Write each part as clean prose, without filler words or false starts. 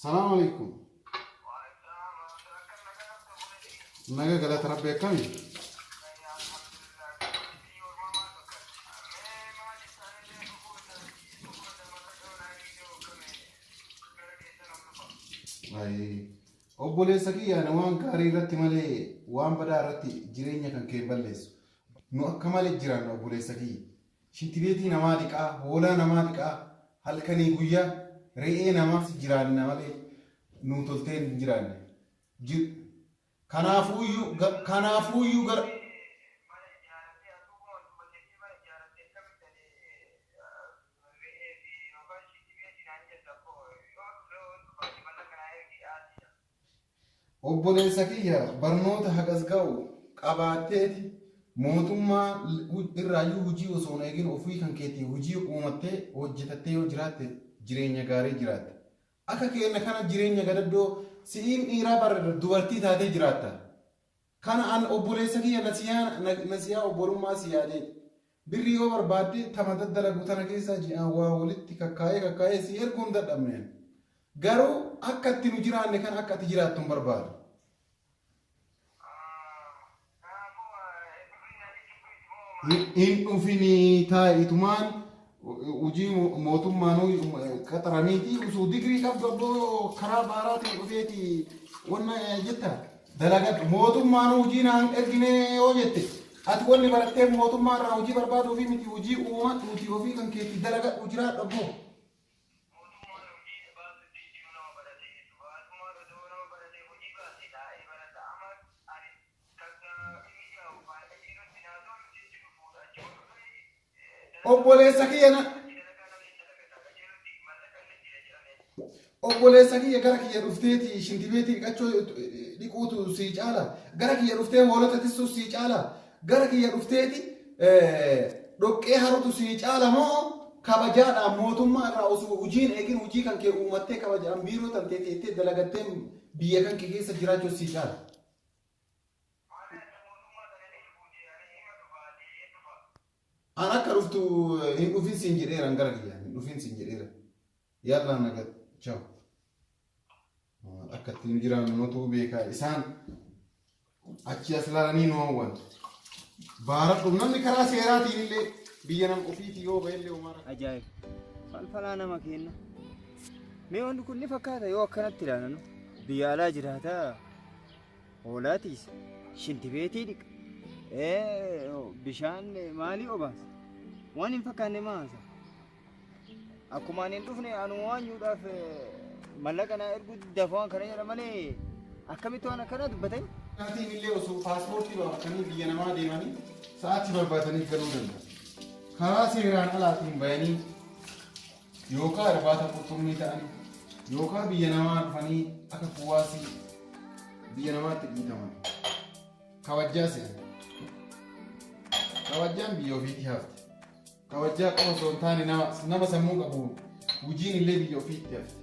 Salaam alaikum. Naga galata rabbi akkami? Ayii. Obboleessa kiyya ani waan gaarii irratti malee waan badaa irratti jireenya kan kee hin balleessu. Nu akka malee jiraanna obboleessa kiyya. Shintibeetii namaa dhiqaa, hoolaa namaa dhiqaa, halkanii guyyaa re'ee namaa jiraanna malee nuu toltee hin jiraanne. Kanaafuuyyuu gara Obboleessa kiyya barnoota hagas ga'u qabaatteeti mootummaa irraayyuu hojii osoo hin eegin ofii kan keetii hojii uumattee hojjetattee yoo jiraatte jireenya gaarii jiraatta. Akka keenna kana jireenya gadaddoo si'iin dhiiraa bar dubartii taatee jiraatta. Kana an obboleessa kiyya nasiyaa nasiyaa obbolummaa si yaadeeti. Birrii yoo barbaadde tama daddalagu tana keessaa ji'aan waa walitti kakkaayee kakkaayee si erguu hin dadhabne ani. Garuu akka itti nu jiraanne kana akka ati jiraattu hin barbaadu. Hin dhufinii taa'itumaan hojii mootummaanuu qaxaramiiti osoo digirii qabdu abboo karaa baaraatiin dhufeeti wanna jetta dalagadhu mootummaanuu hojii naan ergine yoo jette ati wanni barattee mootummaa irraa hojii barbaaduu fi miti hojii uumadhuuti ofii kan keetti dalagadhu jiraadhu abboo. Mootummaan hojii baasutti hin jiru nama baratee jechuudha. Baasumaan odoo nama baratee hojii baase taa'ee barata. Amma ani takka inni jaa'u qajeelotti naa tolutti itti dhufuudha. Achi ol dhufee dalagaa Obboleessa kiyya na achi dalagaa namni hin dalagata. Qajeelotti mallaqa inni jira jedhame. Obboleessa kiyya gara kiyya dhufteeti shintibeetii dhiqachuu dhiquutu sii caala. Gara kiyya dhuftee hoolota tissuus sii caala. Gara kiyya dhufteeti dhoqqee harutu sii caala moo kabajaadhaan mootummaa irraa osoo hojiin eegin hojii kan kee uumattee kabajaan biiroo tantee teettee dalagattee biyya kan kee keessa jiraachuu sii caala. An akka dhuftu hin dhufin siin jedheera gara kiyya hin dhufin siin jedheera. Yallaa naga ciao. Akka ittiin jiraannu nutu beekaa isaan achi as laalanii nu hawwan. Baaradhu namni karaa seeraatiin illee biyya nam ofiitii yoo ba'e illee homaa rakkoo. Ajaa'iba! Falfalaa nama kenna. Mee wanti kun ni fakkaata yoo akkanatti ilaalanu. Biyya alaa jiraataa hoolaa tiisa, shintibeetii dhiqa, bishaan maalii obaasa. Waan hin fakkaanne maa haasa? Akkuma ani hin dhufne anuma waan nyuudhaaf mallaqa naa erguu diddaaf waan kana jedha malee akkamitti waan akkanaa dubbatanii? Sa'aatiin illee osoo paaspoortii baafatanii biyya namaa deemanii sa'aatii barbaadanii galuu danda'u. Karaa seeraan alaatiin bayanii yookaan irbaata qurxummii ta'anii yookaan biyya namaa dhufanii akka kuwaasii biyya namaatti dhiitaman. Kabajjaa seera. Kabajjaan biyya ofiitii hafte. Kabajjaa qofa osoo hin taane nama nama sammuu qabu hojiin illee biyya ofiitti hafte.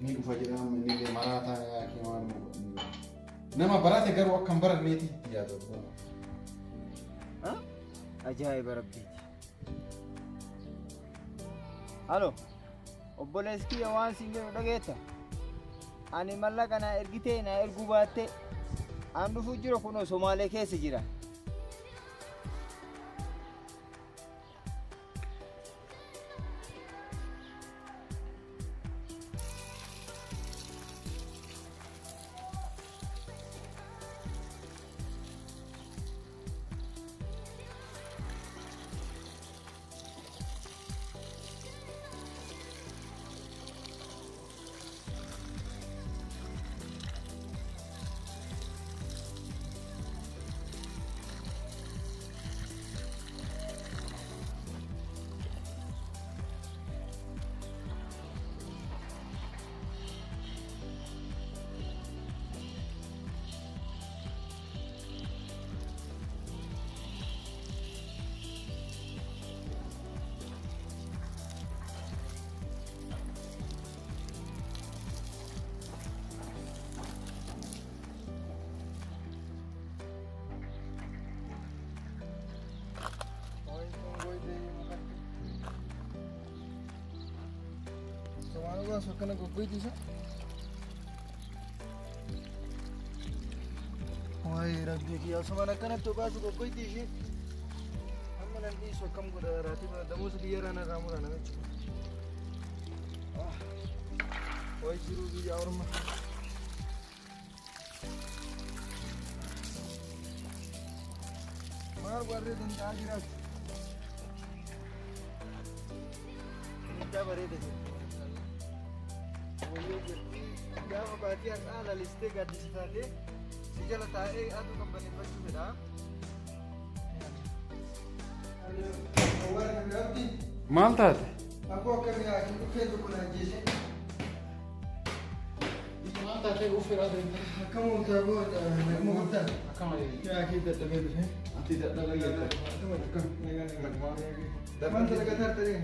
Ni dhufa jedha amma inni illee maraataa yaakii waan nu godhan. Nama barate garuu akka hin baranneeti itti yaadu abbaa. Ha? Ajaa'iba rabbiiti. Halo, obboleessi kiyya waan siin jedhu dhageetta? Ani mallaqa naa ergitee naa erguu baattee an dhufuu jira kunoo Somaalee keessa jira. Osoo waan obaasu akkana goggoytisa. Waayee rabbii kiyya osoo waan akkanatti obaasu goggoyti ishee. Amma nan dhiisu akkam godha raatiba damuusa biyya irraa narraa mura namichi. Wayi jiruu biyya orma. Maal warree danda'aa jiraatu? Miidhaa bareeda jirti. Wayyoo jirti. Gaafa baatii har'aa lalistee gaaddisa taatee si jala taa'ee aduu qabbaneeffachuu fedha. Maal taate? Akkoo akkamii haa dhukkee tokko na ajjeese. Maal taatee uffira deemte? Akkam ooltaa booda naguma guddaa. Akkam Yaa kee dadhabee dhufe. Ati dadhabee jette. Akkam akkam. Maal dalagataa ta'e?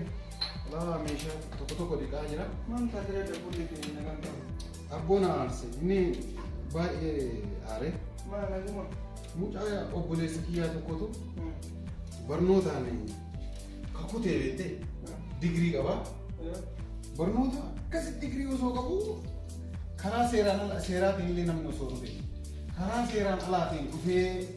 Laa meeshaa tokko tokko dhiqaa jira. Maal taatee dadhabuu kee nagaan qabu? Abboon aarse inni baay'ee aare. Maal naguma? Mucaa obboleessa kiyyaa tokkotu barnootaan kakutee beektee digirii qaba. Barnoota akkasitti digirii osoo qabu karaa seeraan ala seeraatiin illee namni osoo dhufe karaa seeraan alaatiin dhufee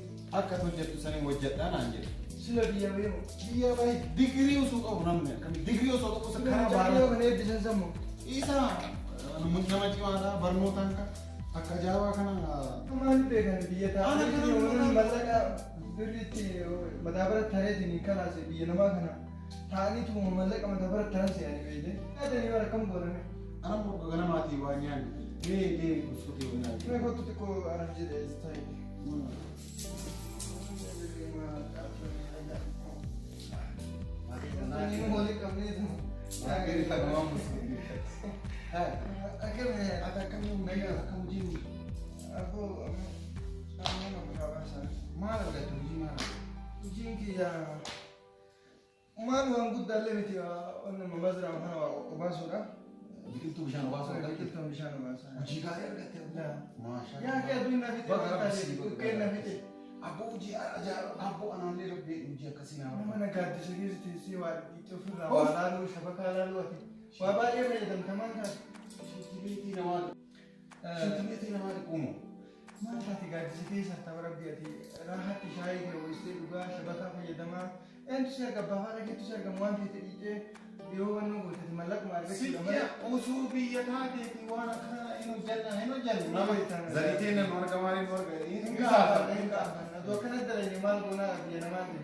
akka hojjettu sanii hojjedhaa naan jedhe. Sila biyya beemu. Biyya baay'ee digirii osoo qabu namni akkamii digirii osoo qabu Sila karaa mucaa baaraa kana eebbisan sammuu. isa nama cimaadha barnootaan kan akka ajaa'ibaa kana Maal beekan biyya Ana taa'anii kana warri mallaqa birriitti mataa biratti tareetiin kalaase biyya namaa kana taa'aniituma mallaqa mataa biratti taran se'anii beekte. Yaadanii bara akkam godhame. Ana morga ganamaatii waa nyaanne mee deemi buskutii waa nyaanne. Mee kottu xiqqoo araf jedhee taa'e. Maal argatte hojii maal? Hojiin kiyya maal waan guddaallee miti onnuma mazraa kana waa obaasuudha. Biqiltuu bishaan obaasuu argatte? Biqiltuun bishaan obaasa. Hojii gaarii argatte? Yaa. Maashaa. Yaa kee aduun na fixe Baga rabbi si dhukkeen na fixe. Abboo hojii ajaa'iba abboo anaallee rabbi hojii akkasii naa Nama barbaada. na gaaddisa keessa teessee waa dhiittee ofirraa waa laaluu shabakaa laaluu ati waa baay'ee fayyadamta maal taate? Shintibeetii namaa shintibeetii namaa dhiquumu. Maal taate gaaddisa keessa tapha rabbi ati raahatti shaayii kee ho'istee dhugaa shabakaa fayyadamaa eentu si arga abbaa faadha keetu si argamu waan feete dhiitee yoo wanni gooteeti mallaquma argachuudha malee. Siyya osoo biyya taateeti waan akkanaa hin hojjanna hin hojjannu nama zariiteen nama arga maaliin arga hin gaafatan. Hin gaafatan. Adoo akkana dalagee maal goonaa biyya namaa ta'e.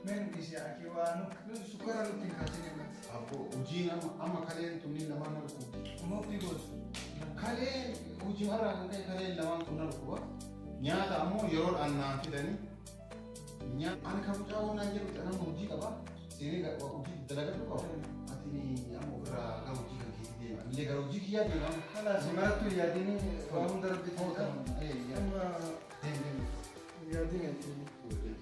Mee nu dhiisi ati waa nu sukkara nutti hin kaasin himati. Abboo hojiin amma amma kaleen tunniin lamaan na dhukkubdi. Mofti gootu. Kaleen hojii har'aa kan ta'e kaleen lamaan kun na dhukkuba. Nyaata ammoo yeroodhaan naa fidanii. Nyaata ani kan mucaa waan jedhu nama hojii qaba. Seenee hojii dalagadhu qaba. Ati amma ofirraa gara hojii kan keetii deema. Illee gara hojii kiyyaa deema. Kalaas marattu yaadini waa hunda rabbi ta'udha. Amma Deem deem. yaadini ati. Deem.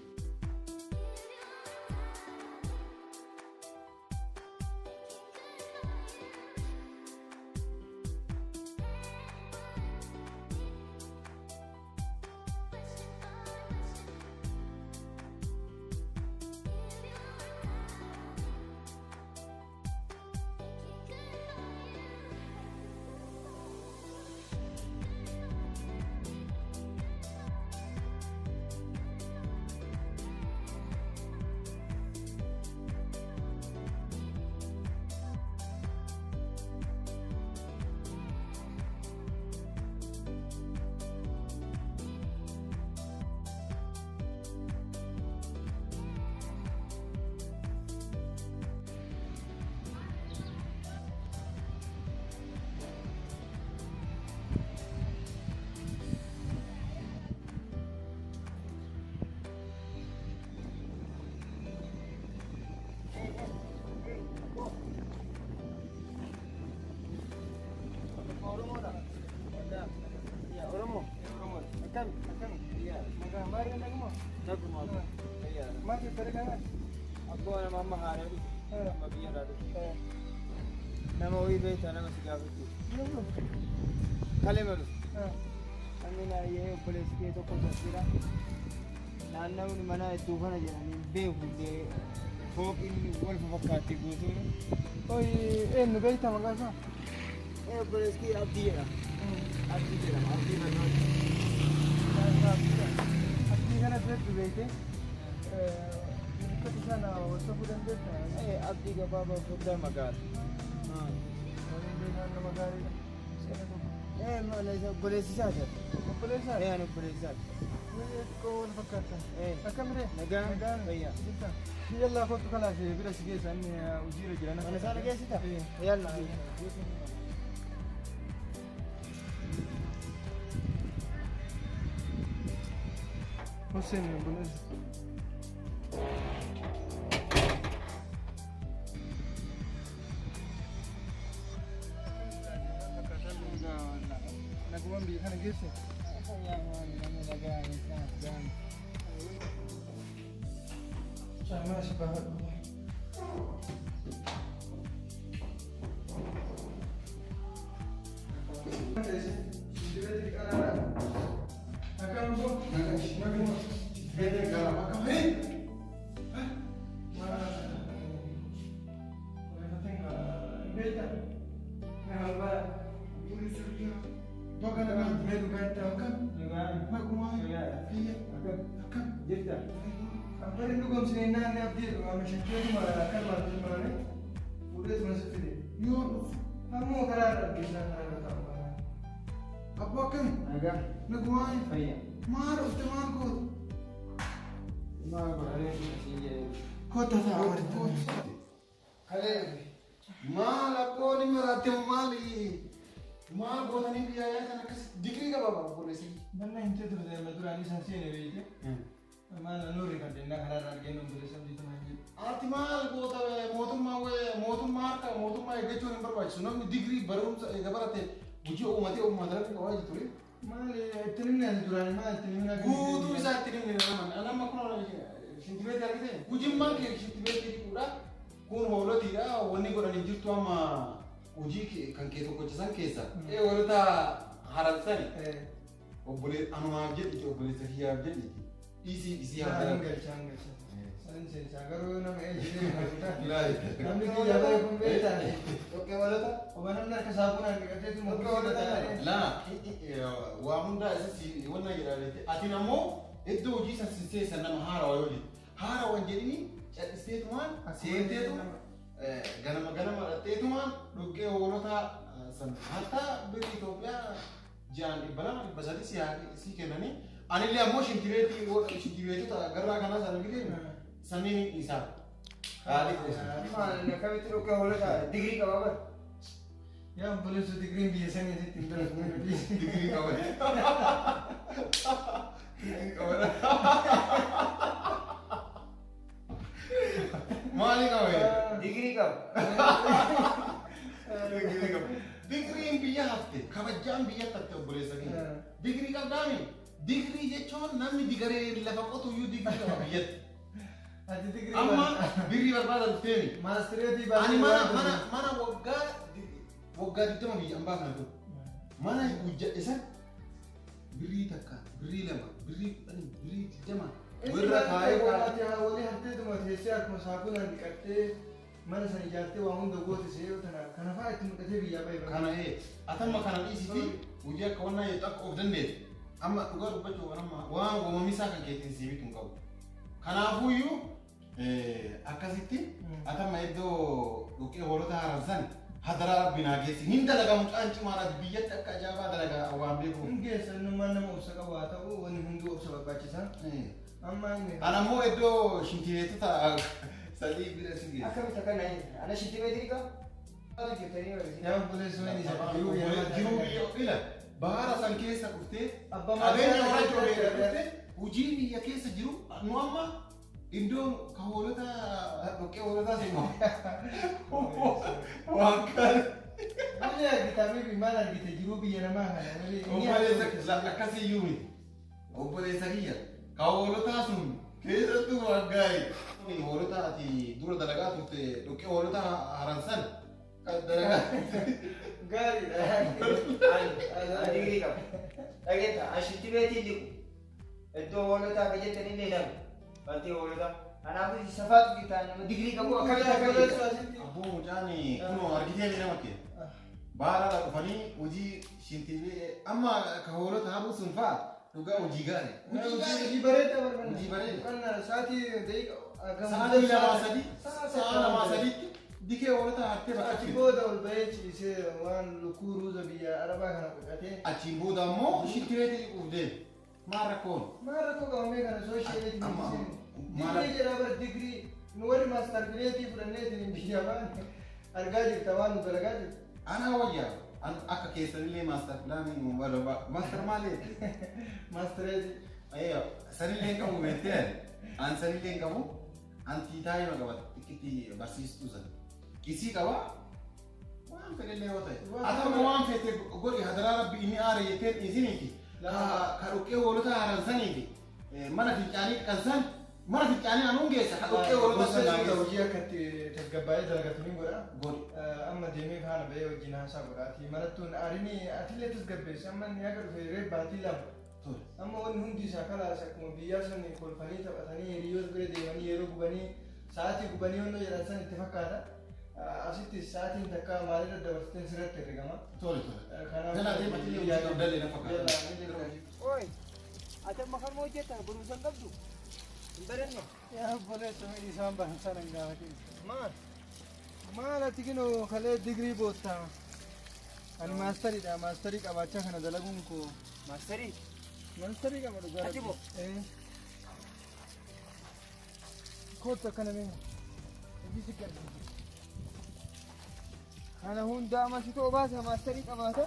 Akkami akkami. Maqaa maal naguma? Naguma. Maal fettare kana? Abboo nama amma haaraa dhufe. Amma biyya irraa dhufe. Nama wayii beektaa nama si gaafachuu. Kalema dhufe. Namni naayyee obboleessi kee tokko jira. Naannawni mana hedduu kana jedhanii beeku illee Fooqiin wal fakkaatti guutuun. Oi, eenyu beektaa maqaa isaa? Obboleessi kiyya Abdii jedhama. Abdii jedhama. Abdii Barnoota. Abdii kana biratti beekte milikkata isaa na wasafuu dandeessaa? Abdii gabaabaa furdaa magaala. Waliin beekaan nama gaariidha. Seena tokko. Obboleessi isaati. Obboleessaa? Ani obboleessi isaati. Xiqqoo wal fakkaatan. Akkam ree? Nagaa. Nagaan. Fayyaa. Jirta? Yallaa kottu kalaas bira si geessa inni hojiirra jira. Mana isaa na geessita? Yalla. Hussein obboleessa. Nagumaan biyya kana geesse. Caamaa si baafadhu. Akkam boo? Naguma. Beekee gara akka hee? Baga nagaa mee dhugaa akkam? Nagumaa fayyaa akkam? Jirta. Abbaan dhugoomsine naannoo abdii dhugaame shakkeetuma akka maatti maame fuudheetuma si fide. Yoo dhufu Ammoo karaa irra argeessaa karaa irra taa'u. abbaa akkami? Nagaa. Nagumaa Fayyaa. maal dhufte maal goote? Maal godhanii siin jedhee. Kottu ta'a walitti. Kalee Maal abboonni maraatte maali? Maal gootanii biyya yaatan akkas digirii qaba obboleessi. Manna hin teetu amma duraan isaan seene beekte. Maal nuurri kan dennaa karaa irra arginu obboleessa abdii tumaan jedhu. Ati maal goota mootummaa mootummaa harka mootummaa eeggachuun hin barbaachisu. Namni digirii barumsa eega barate hojii uummatee uummata irratti qabaa jiru. Maal ittiin himne ati duraan maal ittiin himne Guutuu isaa ittiin himne nama. Nama kun shintibeetii argite hujimmaan kee shintibeetii dhiquudha. Kun hoolotiidha wanni godhan hin jirtu amma hojii kan kee tokkochisan keessa. Hoolota haramsani. Obbolee anumaaf jedhiti obboleessa kiyyaaf jedhiti. Dhiisii isii haa Hin dalagu. galcha hin galcha. Sanin seensaa garuu nama eejilee Ilaahi. Namni biyya bahe kun beektaa. Dhoqqee hoolota. Oba namni harka saamunaan dhiqateetu Dhoqqee hoolota. Laa waa hundaa isa si wanna jedhaa beekte. Atiin ammoo iddoo hojii san sinseessa nama haarawaa yoo jettu. Haarawaan jedhini callisteetumaan seenteetu ganama ganama dhaqxeetumaan dhoqqee hoolotaa san hatta biyya Itoophiyaa ji'aan 200 300 si kennanii anillee ammoo shintibeetota garraa kanaa sana argite sanniin isaa. Haali gosa. Maal akkamitti dhoqqee hoolota digirii qaba bara. Yaa obboleessa digiriin biyya sanii asitti hin beeku. Digirii qaban. Digirii qaban. Maali qabe? Digirii qaba. Digirii qaba. Digiriin biyya hafte kabajaan biyya hafte obboleessa keenya. Digirii qabdaami? Digirii jechuun namni digaree lafa qotu iyyuu digirii qaba biyyatti. Ati digirii Amma birrii barbaada dhufteemi. Maastireetii Ani mana mana mana waggaa waggaa 20 biyya ambaa kana ture. Mana hojjedhe san birrii 1, birrii 2, birrii 10, birrii 20 warra kaayee kaayee. Walii hafteetuma teessee akkuma saamunaan dhiqattee mana sana ijaartee waa hunda goote seeroo tana kana fa'aa itti mul'atee biyyaa bahe. Kana atamma kana dhiisiti hojii akka wannaa jettu akka of dandeesse. Amma dhugaa dubbachuu kan amma waan uumamisaa kan keetiin sii bitu hin qabu. Kanaafuyyuu akkasitti atamma iddoo dhoqqee hoolota haransan hadaraa rabbi naa geessi. Hin dalagaa mucaan cimaadha biyyatti akka ajaa'ibaa dalagaa waan beekuuf. Hin geessa innummaan nama obsa qabu haa ta'u wanni hunduu obsa barbaachisa. Amma inni Ana ammoo iddoo shintibeetota sadii bira si geessa. Akkamitti akkana ana shintibeetii qaba. Jettanii barsiisan. yaa obboleessa wayii isa jiruu biyya Jiruu biyya ila bahara san keessa dhuftee Abbaa qabeenya maatii horachuu irraa dhuftee hojii biyya keessa jiru nu amma iddoo ka hoolota dhoqqee hoolotaa si waan kana. Maal argita mifi maal argite jiruu biyya namaa kana malee inni Obboleessa akkasiyyuu miti. Obboleessa kiyya ka hoolotaa sun keessattuu waan gaarii. Hoolota ati dura dalagaa turte dhoqqee hoolota haransan kan dalagaa. Gaariidha. Ani digirii qaba. Dhageetta ani shintibeetii dhiqu. Iddoo hoolotaa akka jettan illee nama. Bantii hoolotaa. Kanaafuu safaatu gitaa nama digirii qabu akkamitti akka Obboleessa asitti. Abboo mucaan kunoo argitee nama kee. Baaraadhaa dhufanii hojii shintiibee amma ka hoolota haruu sun fa'a dhugaa hojii gaarii. Hojii gaarii. Hojii bareedaa barbaanna. Hojii bareeda. Qonna sa'aatii daqiiqa Sa'aatii lamaa sadii sa'a lamaa sadiitti dikee hoolota hartee bakka Achi fide. booda ol bahee ciisee waan lukkuu ruuza biyya arabaa kana godhatee. Achiin booda ammoo shintibeetii dhiquuf deema. Maal rakkoon? Maal rakkoo qabamee kana soo isheetii Amma- digirii jedhaa bara digirii nu warri maastar pileetii fudhanneetiin biyya baan argaa jirta waan nu dalagaa jirta. Anaa wayyaa an akka keessanillee maastar pilaanii maastar maali? Maastireetii. Ayyo sanillee hin qabu beektee an sanillee hin qabu an tiitaayima qaba xiqqiti barsiistuu sana. Isii qaba waan fedhellee yoo ta'e. Haa ta'u waan fete godhi hadaraa rabbi inni aara jetteen isiniiti. Ka dhoqqee hoolota haaran saniiti. Mana fincaanii dhiqan san mana fincaanii anuun geessa ka dhoqqee hoolota san naa geessa. Hojii akka itti tasgabbaa'ee dalagatu ni godha. Godhi. Amma deemee faana bahee wajjin haasaa godhaati. Marattuun aarini atillee tasgabbeessi amma inni akka dhufe reef baatii lama. Tole. Amma wanni hundi isaa kalaas akkuma biyyaa san kolfanii taphatanii hiriyoota bira deemanii yeroo gubanii sa'aatii gubanii onnoo jedhan san itti fakkaata. Asitti sa'aatiin takka maalirra dabarsiteen sirratti herregama. Tole tole. Kanaaf Jalaa deema atillee hojii qabdallee na fakkaata. Oi, ati amma kanuma hojjetta barumsa hin qabdu? Hin baranne? Yaa obboleessa miidhi isaan barumsa nan gaafatin. Maal? Maal ati kinoo kalee digirii boottaa? Ani maastariidha. Maastarii qabaachaa kana dalaguun koo. Maastarii? Maastarii qaba dhugaa. Ati moo? Ee. Kootu akkana mee. Hojii si gargaara. Kana hunda amma si ta'uu baasa maastarii qabaata.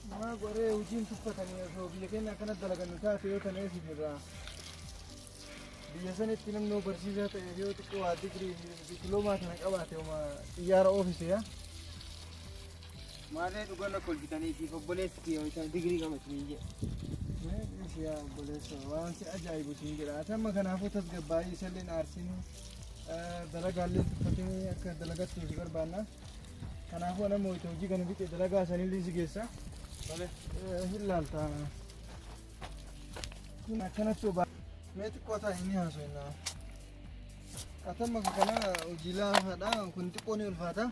Maa qoree hojiin tuffatanii osoo biyya keenya akkana dalagannu taate yoo ta'e irraa. Biyya sanitti namni barsiisaa ta'e yoo xiqqoo waa digirii diploomaa kana qabaate uma xiyyaara oofise yaa. Maallee dhugaan akka hojjetanii fi obboleessi kiyya isaan digirii qabatanii jedhe. Mee yaa obboleessa waan si ajaa'ibu siin jedha. Ati amma kanaafuu tasgabbaa'ii isallee aarsinii dalagaallee tuffatanii akka dalagattu si barbaanna. Kanaafuu nama hojii kana fixe dalagaa sanillee si geessa. Hin laalta. Kun akkanatti obaa. Mee xiqqoo ta'a inni haasofna. Ati amma kana hojii laafaadha. Kun xiqqoo ni ulfaata.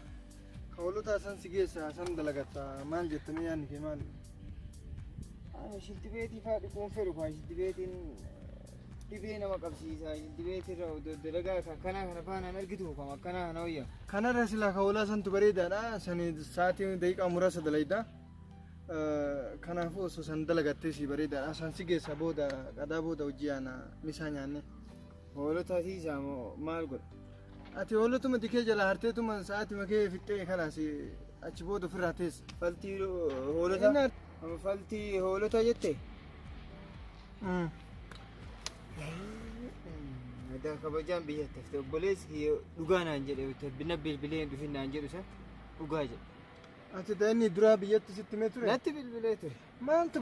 Kawwaloota san si geessa san dalagatta maal jettanii yaadni kee maali? Ani shiltibeetii fa'aa dhiquun fedhu fa'aa shiltibeetiin dhibee nama qabsiisa. Shiltibeetii irra dalagaa akkanaa kana faana hin argitu kan akkanaa kana wayya. Kanarra silaa kawwalaa santu bareedaadha. Sani sa'aatii daqiiqaa muraasa dalayda. Kanaafuu osoo san dalagattee si bareedaadha. San si geessa booda qadaa booda hojii aana misaa nyaanne. Hoolota siisaa moo maal godha? Ati hoolotuma dikee jala harteetuma sa'aatii kee fixxee kalaas achi booda ofirraa teessa. Faltii hoolota faltii hoolota jette? Adaa kabajaan biyya tafte obboleessi kiyya dhugaa naan jedhe bina bilbilee hin dhufin naan jedhu san dhugaa jedhe. Ati ta'inni duraa biyyatti sitti himee ture? Natti bilbilee ture. Maaltu?